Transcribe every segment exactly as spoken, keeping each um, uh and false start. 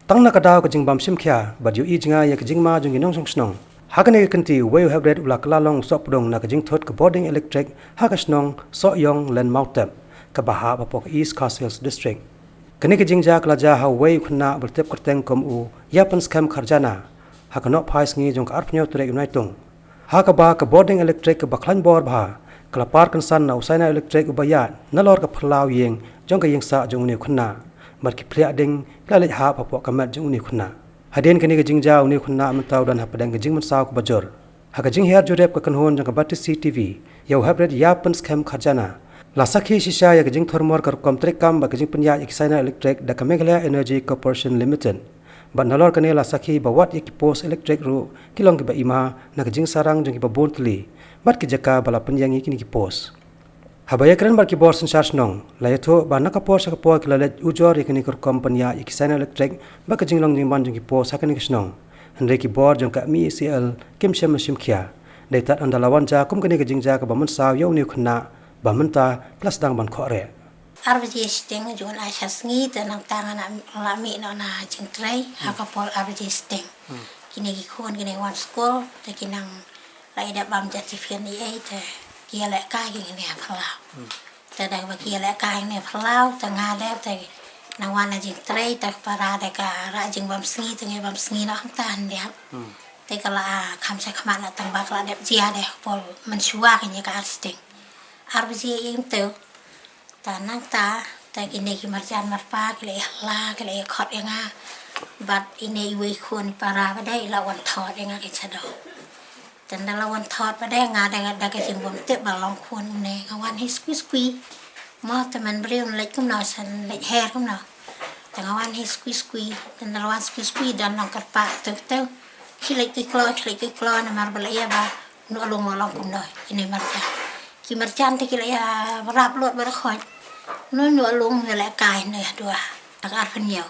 Tang na ka daw ka jingbym shim khia bad ïohi jngai ïa ka jingma jong ki nongshong shnong, ha kane ka kynti uwei u heprit u la kylla long u sohpdung na ka jingthut ka bording elektrik ha ka shnong Sohiong Len Mawtep, kaba hap hapoh ka East Khasi Hills District. Kane ka jingjia ka la jia ha uwei u khynnah ba la tip kyrteng kum u Ïapynskhem Kharjana ha ka nohphai sngi jong ka arphew hynñiew tarik u Naitung, ha kaba ka bording elektrik kaba khlaiñ bor bha ka la par kynsan na u saina elektrik uba ïaid nalor ka phyllaw ïing jong ka ïingsah jong une u khynnah, bad ki phliah ding ki la leit hap hapoh ka met jong une u khynnah. Hadien kane ka jingjia une u khynnah mynta u don hapdeng ka jingmynsaw kaba jur. Ha ka jinghiar jurip ka kynhun jong ka Batesi TV ïa u heprit Ïapynskhem Kharjana, la sakhi shisha ïa ka jingthurmur ka rukom treikam bad ka jingpynïaid ïa ki saina elektrik da ka Meghalaya Energy Corporation Limited. Bad nalor kane la sakhi ba wat ïa ki post elektrik ruh ki long kiba ima na ka jingsarang jong kiba bun tylli bad ki jaka ba la pynïeng ïa kine ki post. Haba ïakren bad ki bor synshar shnong, la ïathuh ba na ka por sha ka por ki la leit ujor ïa kane ka rukom pynïaid ïa ki saina elektrik bad ka jinglong jingman jong ki post ha kane ka shnong. Hynrei ki bor jong ka MeECL kim shym la shim khia. Dei tad ynda la wan jia kum kane ka jingjia kaba mynsaw ïa une u khynnah ba mynta ki la sdang ban khohrieh. Ar baje shiteng jong ka sngi te nangta nga la mih noh na jingtrei ha ka por ar baje shiteng. Kine ki khun kine wan skul te ki nang la ïa dep bam ja tiffin ei ei te ki ïalehkai kine ha phyllaw. Te da ba ki ïalehkai kine ha phyllaw te nga de te nang wan na jingtrei te ka para de ka rah jingbam sngi te ngi bam sngi noh hangta hyndiat. Te ka la kham sha khmat na tang ba ka la dep jia de ka por mynshuwa kine ka ar shiteng. Ar baje ïa ym te Ta nangta, ta kine ki marjan marpa, ki la ïa hla, ki la ïa khot ïa nga. Bad ine iwei khun i para ba dei i la wan thot ïa nga ki shadow. Tang da la wan thot ba dei nga da nga da ka jingbym tip ba long khun une nga wan hi skwi skwi. Mo te man briew leit kumno san leit her kumno. Tang nga wan hi skwi skwi. Tang da la wan skwi skwi dan long kyrpad tu tu. Ki leit ki klo, ki leit ki klo namar ba la ïa ba. Nulung nulung kumno ine marjan. Ki marjan te ki la ïa rap lut ba la khot. Nulung nulung ïa lehkai ne dua. Ak ar pynïaw.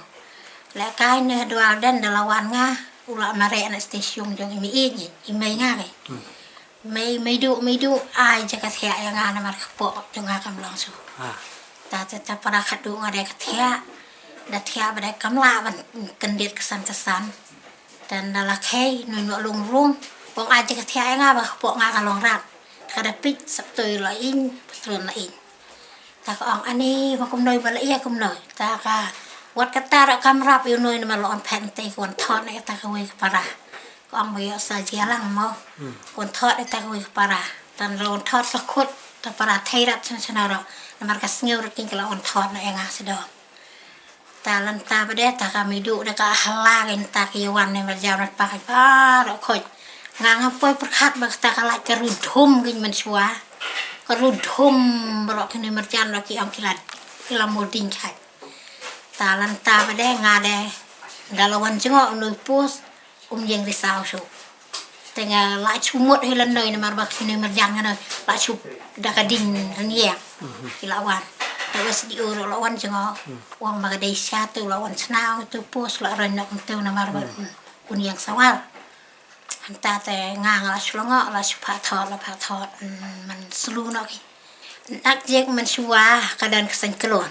Lehkai ne dua den da la wan nga. U la mareh na station jong i mei i mei nga ke. Mei mei du mei du ai ja ka thiah ïa nga namar ka poh jong nga kam long su. Ta ta ta para khadduh nga dei ka thiah. Da thiah ba dei kam lah ban kyndit ka san ka san. Tang da la khei nulung nulung rung. Ong ai ja ka thiah ïa nga ba ka poh nga ka long rat. Ka da pit sap toi la ing, patron la ing. Ta ka ong ani ba kumno ba la ïa kumno. Ta ka wat kata ra kam rap ïa noi namar la ong phet te ka wan thot ne ta kawei ka para. Ka ong ba ïoh sa jia lang mo. Ka wan thot ne ta kawei ka para. Tang la wan thot ka khut ta para thei rap shen shen ro. Namar ka sngew rot kin ka la wan thot ne ïa nga sdom. Ta lanta ba dei ta ka midu da ka hla kin ta ki wan ne marjan marpa ka ba ro khot. Nga ngam poi pyrkhat ba ta ka lait ka rudhum kin mynshuwa. Ka rudhum ba ro kine marjan ro ki ong ki la ki la mo ding khat. Ta lanta ba dei nga dei da la wan jngoh u nui pus um ïeng ri saw shu. Te nga la shu mut hi lano namar ba kine marjan nga la shu da ka ding rniang. Ki la wan. Te SDO la wan jngoh. Wan ma ka dei sha tu la wan chna tu pus la roi nok tu namar ba un ïeng sawar. Anta te nga nga la shu la ngok la shu pha thot la pha thot man slu nok ki. Nak jek mynshuwa ka don ka seng klon.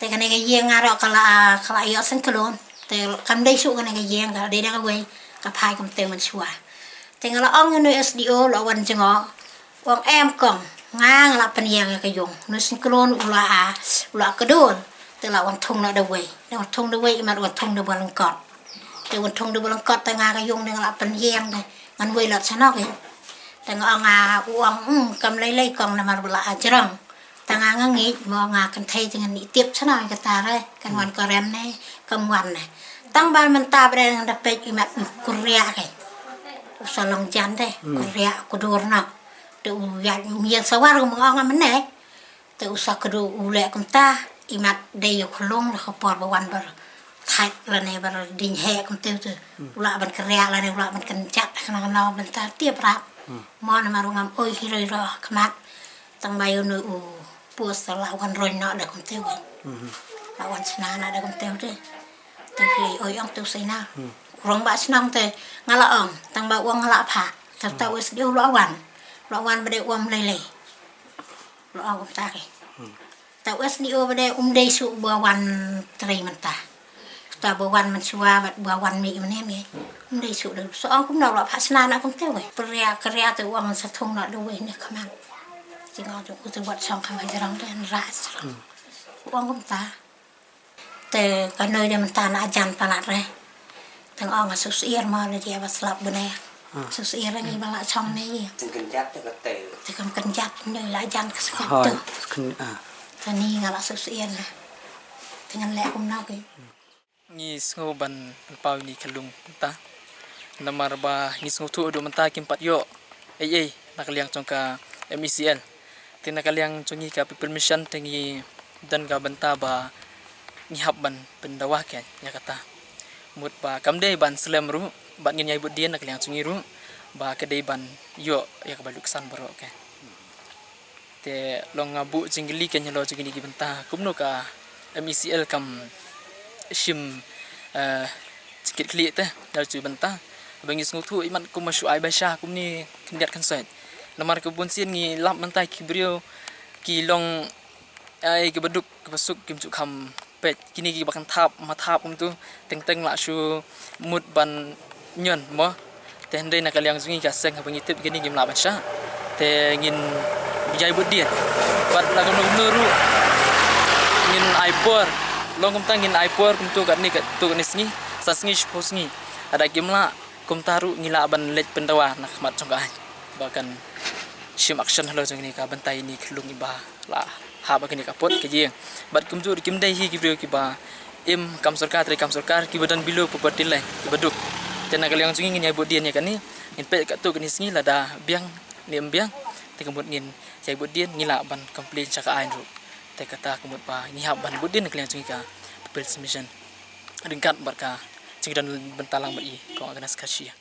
Te kane ka ïing nga ro ka la ka la ïoh seng klon. Te kam dei shu kane ka ïing ka dei da kawei ka phai kam te mynshuwa. Te nga la ong ïa nu SDO la wan jngoh. Ong em kong nga nga la pynïeng ïa ka ïung. Nu seng klon u la a u la kdor. Te la wan thung na da wei. Da wan thung da wei imat wan thung da ba lengkot. Te wan thung da ba lengkot te nga ka ïung ne nga la pynïeng te ngan wei lot shanok i. Te nga ong a u ong um kam lei lei kong namar ba la a jrong. Te nga nga ngeit mo nga kynthei te ngan i tip shanok i kata re kan wan ko rem ne kam wan ne. Tang ba mynta ba dei ngan da peit imat u kuria ke. U sa long jan te kuria ku dur nok. Te u ya u ïeng sawar u mong ong a mene. Te u sa kdu u leh kumta imat dei ïa u khlung da ka por ba wan bar thait lane bar ding heh kumta u te u lah ban kria lane u lah ban kynjat khnang khnang ban tar tiap rap. Mo namar u ngam oi hi roi ro khmat tang ba ïa u nu u pus la wan roi noh da kumta u. La wan sna na da kumta u te. Te ki oi ong tu sina. Rong ba snong te nga la ong tang ba u ong nga la pha. Serta u SDO u la wan. U la wan ba dei u ong lei lei. Lo ong kumta ke. Ta u SDO ba dei um dei shu ba wan trei mynta. Ta ba wan mynshuwa bad ba wan mih mynne mih. Ym dei shuh da. Sa ong kumno la phah sna na kumta wei. Pyrshah kyrshah te u ong sa thung na da wei ne khamang. Jingong jong u te wat shong kham hajrong te an ra srong. U ong kumta. Te ka noi de mynta na ajan palat re. Tang ong nga shu syier ma le dia ba slap bne. Shu syier ngi ba la shong ne ye. Tang kynjat te ka te. Te kam kynjat noi la ajan ka skhat Hoi, tu. Kyn ah. Te ni nga la shu syier ne. Te ngan leh kumno ki. Ngi sngew ban pynpaw ïa ini ka lung mynta. Namar ba ngi sngewthuh haduh mynta kim pat ïoh ei ei na ka liang jong ka M E C L. Te na ka liang jong ngi ka People Mission te ngi don ka bynta ba ngi hap ban pyndawa ke ïa kata. Mut ba kam dei ban slem ruh, bad ngin ïai bud dien na ka liang jong ngi ruh ba ka dei ban ïoh ïa kaba luksan baroh ke. Te long nga buh jingkylli kein halor jong kine ki bynta kumno ka M E C L kam shim, eh, jingkitkhlieh te halor jong ki bynta. Ba ngi sngewthuh imat kum ma shu ai ba sha kumne khyndiat khynsoit. Namar ka bun sien ngi lap mynta ki briew ki long ai kiba duk kiba suk kim ju kham peit kine kiba kan thap ma thap kumtu teng teng la shu mut ban ñion mo. Te hynrei na ka liang jong ngi ka seng haba ngi tip kine ngim lah ban shah. Te ngin ïai bud dien. Bad na kumno kumno ruh ngin ai por. Long kumta ngin ai por kumtu katne katto katne sngi. Sa sngi shiphew sngi. Lada kim lah kumta ruh ngi lah ban leit pyndawa na khmat jong ka aiñ ba kan shim action halor jong kine ka bynta ine ka lung iba la hap ha kane ka pud ka ïing. Bad kumjuh ruh kim dei hi ki briew kiba im kam sorkar trei kam sorkar kiba don below poverty line kiba duk. Te na ka liang jong ngi ngin ïai bud dien ïa kane, ngin peit katto katne sngi lada biang ne ym biang. Te ka mut ngin ïai bud dien ngi lah ban complain sha ka aiñ ruh. Te kata ka mut ba ngi hap ban bud dien na ka liang jong ngi ka People's Mission. Ryngkat bad ka jingdon bynta lang bad i Kong Agnes Khashie.